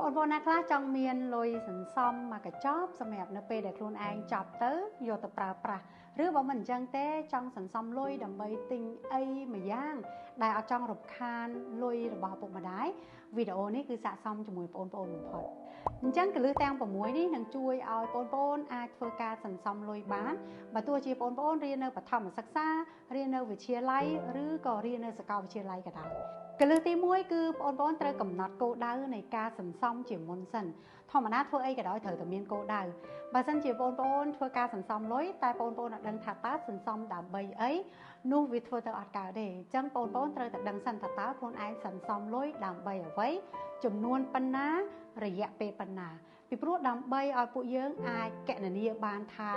បងប្អូនណាខ្លះចង់មានលុយសន្សំមកកញ្ចប់សម្រាប់នៅពេលដែលខ្លួនឯងចប់ទៅយកទៅប្រើប្រាស់ឬបើមិនអញ្ចឹងទេចង់សន្សំលុយដើម្បីទិញអីមួយយ៉ាងដែលអត់ចង់រំខានលុយរបស់ឪពុកម្ដាយវីដេអូនេះគឺស័ក្តិសមជាមួយបងប្អូនបំផុតអញ្ចឹងគន្លឹះទាំង6នេះនឹងជួយឲ្យបងប្អូនអាចធ្វើការសន្សំលុយបានបើទោះជាបងប្អូនរៀននៅបឋមសិក្សារៀននៅវិទ្យាល័យឬក៏រៀននៅសាកលវិទ្យាល័យក៏ដោយគន្លឹះទី1គឺបងប្អូនត្រូវកំណត់គោលដៅនៃការសន្សំជាមុនសិនធម្មតាធ្វើអីក៏ដោយត្រូវតែមានគោលដៅបើសិនជាបងប្អូនធ្វើការសន្សំលុយតែបងប្អូនអត់ដឹងថាតើសន្សំដើម្បីអីនោះវាធ្វើទៅអត់កើតទេអញ្ចឹងបងប្អូនត្រូវតែដឹងសិនថាតើខ្លួនឯងសន្សំលុយដើម្បីអ្វីចំនួនប៉ុណ្ណារយៈពេលប៉ុណ្ណាពីព្រោះដើម្បីឲ្យពួកយើងអាចកណនាបានថា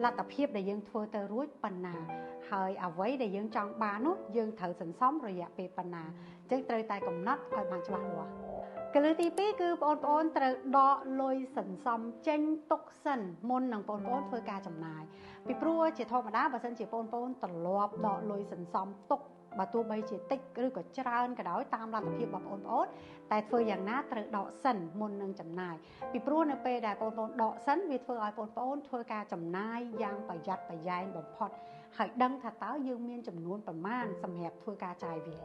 លទ្ធភាពដែលយើងធ្វើទៅរួចប៉ុណ្ណាហើយអ្វីដែលយើងចង់បាននោះយើងត្រូវសន្សំរយៈពេលប៉ុណ្ណាអញ្ចឹងត្រូវតែកំណត់ឲ្យបានច្បាស់លាស់គន្លឹះទី2គឺបងប្អូនត្រូវដកលុយសន្សំចេញទុកសិនមុននឹងបងប្អូនធ្វើការចំណាយពីព្រោះជាធម្មតាបើសិនជាបងប្អូនត្រឡប់ដកលុយសន្សំទុកបើទោះបីជាតិចឬក៏ច្រើនក៏ដោយតាមលទ្ធភាពរបស់បងប្អូនតែធ្វើយ៉ាងណាត្រូវដកសិនមុននឹងចំណាយពីព្រោះនៅពេលដែលបងប្អូនដកសិនវាធ្វើឲ្យបងប្អូនធ្វើការចំណាយយ៉ាងប្រយ័ត្នប្រយែងបំផុតហើយដឹងថាតើយើងមានចំនួនប្រមាណសម្រាប់ធ្វើការចាយវា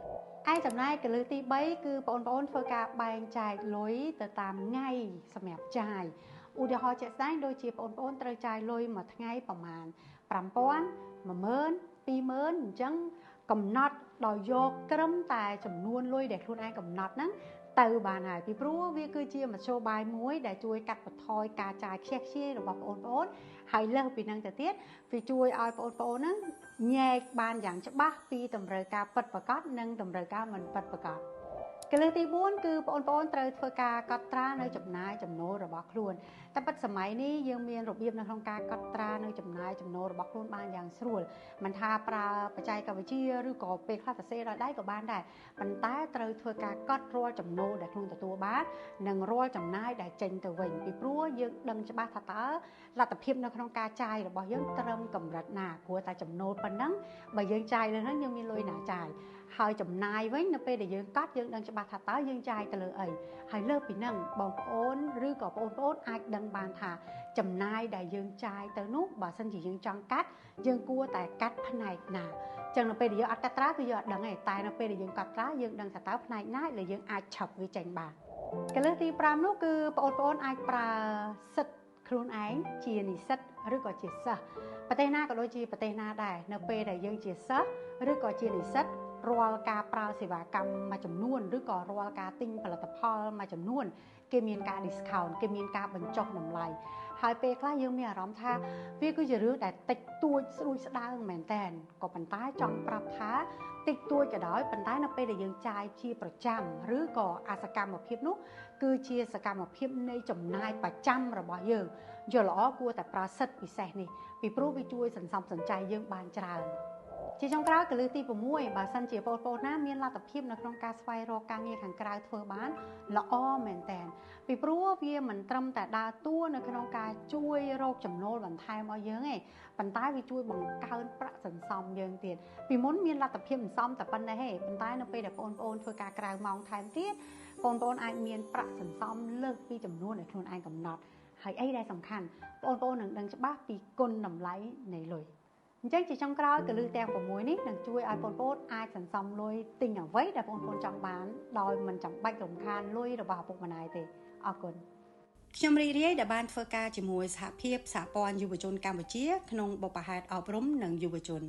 ឯចំណែកគន្លឹះទី3គឺបងប្អូនធ្វើការបែងចែកលុយទៅតាមថ្ងៃសម្រាប់ចាយឧទាហរណ៍ជាក់ស្ដែងដូចជាបងប្អូនត្រូវចាយលុយមួយថ្ងៃប្រមាណ5000 10000 20000អញ្ចឹងកំណត់ដោយយកត្រឹមតែចំនួនលុយដែលខ្លួនឯងកំណត់ហ្នឹងទៅបានហើយពីព្រោះវាគឺជាមធ្យោបាយមួយដែលជួយកាត់បន្ថយការចាយខ្ជះខ្ជាយរបស់បងប្អូនហើយលើសពីហ្នឹងទៅទៀតវាជួយឲ្យបងប្អូនហ្នឹងញែកបានយ៉ាងច្បាស់ពីតម្រូវការពិតប្រាកដនិងតម្រូវការមិនពិតប្រាកដគន្លឹះទី4គឺបងប្អូនត្រូវធ្វើការកត់ត្រានៅចំណាយចំណូលរបស់ខ្លួនតែពិតសម័យនេះយើងមានរបៀបនៅក្នុងការកត់ត្រានៅចំណាយចំណូលរបស់ខ្លួនបានយ៉ាងស្រួលមិនថាប្រើបច្ចេកវិទ្យាឬក៏ពេលខ្លះសរសេរដោយដៃក៏បានដែរប៉ុន្តែត្រូវធ្វើការកត់រាល់ចំណូលដែលខ្លួនទទួលបាននិងរាល់ចំណាយដែលចេញទៅវិញពីព្រោះយើងដឹងច្បាស់ថាតើលទ្ធភាពនៅក្នុងការចាយរបស់យើងត្រឹមកម្រិតណាព្រោះតែចំណូលប៉ុណ្ណឹងបើយើងចាយលើហ្នឹងយើងមានលុយណាចាយហើយចំណាយវិញនៅពេលដែលយើងកត់យើងដឹងច្បាស់ថាតើយើងចាយទៅលើអីហើយលើសពីហ្នឹងបងប្អូនឬក៏បងប្អូនអាចដឹងបានថាចំណាយដែលយើងចាយទៅនោះបើសិនជាយើងចង់កាត់យើងគួរតែកាត់ផ្នែកណាចឹងនៅពេលដែលយើងអត់កាត់ត្រាគឺយើងអត់ដឹងទេតែនៅពេលដែលយើងកាត់ត្រាយើងដឹងថាតើផ្នែកណាដែលយើងអាចឆាប់វាចេញបានគន្លឹះទី5នោះគឺបងប្អូនអាចប្រើសិទ្ធិខ្លួនឯងជានិស្សិតឬក៏ជាសិស្សប្រទេសណាក៏ដូចជាប្រទេសណាដែរនៅពេលដែលយើងជាសិស្សឬក៏ជានិស្សិតរាល់ការប្រើសេវាកម្មមួយចំនួនឬក៏រាល់ការទិញផលិតផលមួយចំនួនគេមានការ discount គេមានការបញ្ចុះតម្លៃហើយពេលខ្លះយើងមានអារម្មណ៍ថាវាគឺជារឿងដែលតិចតួចស្រួចស្ដើងមែនតើក៏ប៉ុន្តែចង់ប្រាប់ថាតិចតួចក៏ដោយប៉ុន្តែនៅពេលដែលយើងចាយជាប្រចាំឬក៏អសកម្មភាពនោះគឺជាសកម្មភាពនៃចំណាយប្រចាំរបស់យើងយល់ល្អគួរតែប្រើសិទ្ធិពិសេសនេះពីព្រោះវាជួយសន្សំសំចៃយើងបានច្រើនជាចុងក្រោយគន្លឹះទី6បើសិនជាបងប្អូនណាមានលទ្ធភាពនៅក្នុងការស្វែងរកការងារខាងក្រៅធ្វើបានល្អមែនតើពីព្រោះវាមិនត្រឹមតែដើរតួនៅក្នុងការជួយរកចំណូលបន្ថែមឲ្យយើងទេប៉ុន្តែវាជួយបង្កើនប្រាក់សន្សំយើងទៀតពីមុនមានលទ្ធភាពសន្សំតែប៉ុណ្ណេះទេប៉ុន្តែនៅពេលដែលបងប្អូនធ្វើការក្រៅម៉ោងថែមទៀតបងប្អូនអាចមានប្រាក់សន្សំលើសពីចំនួនដែលខ្លួនឯងកំណត់ហើយអីដែលសំខាន់បងប្អូននឹងដឹងច្បាស់ពីគុណតម្លៃនៃលុយអញ្ចឹងជាចុងក្រោយគន្លឹះទាំង6នេះនឹងជួយឲ្យបងប្អូនអាចសន្សំលុយទិញអ្វីដែលបងប្អូនចង់បានដោយមិនចាំបាច់រំខានលុយរបស់ឪពុកម្ដាយទេអរគុណខ្ញុំរីករាយដែលបានធ្វើការជាមួយសហភាពសហព័ន្ធយុវជនកម្ពុជាក្នុងបុព្វហេតុអប់រំនិងយុវជន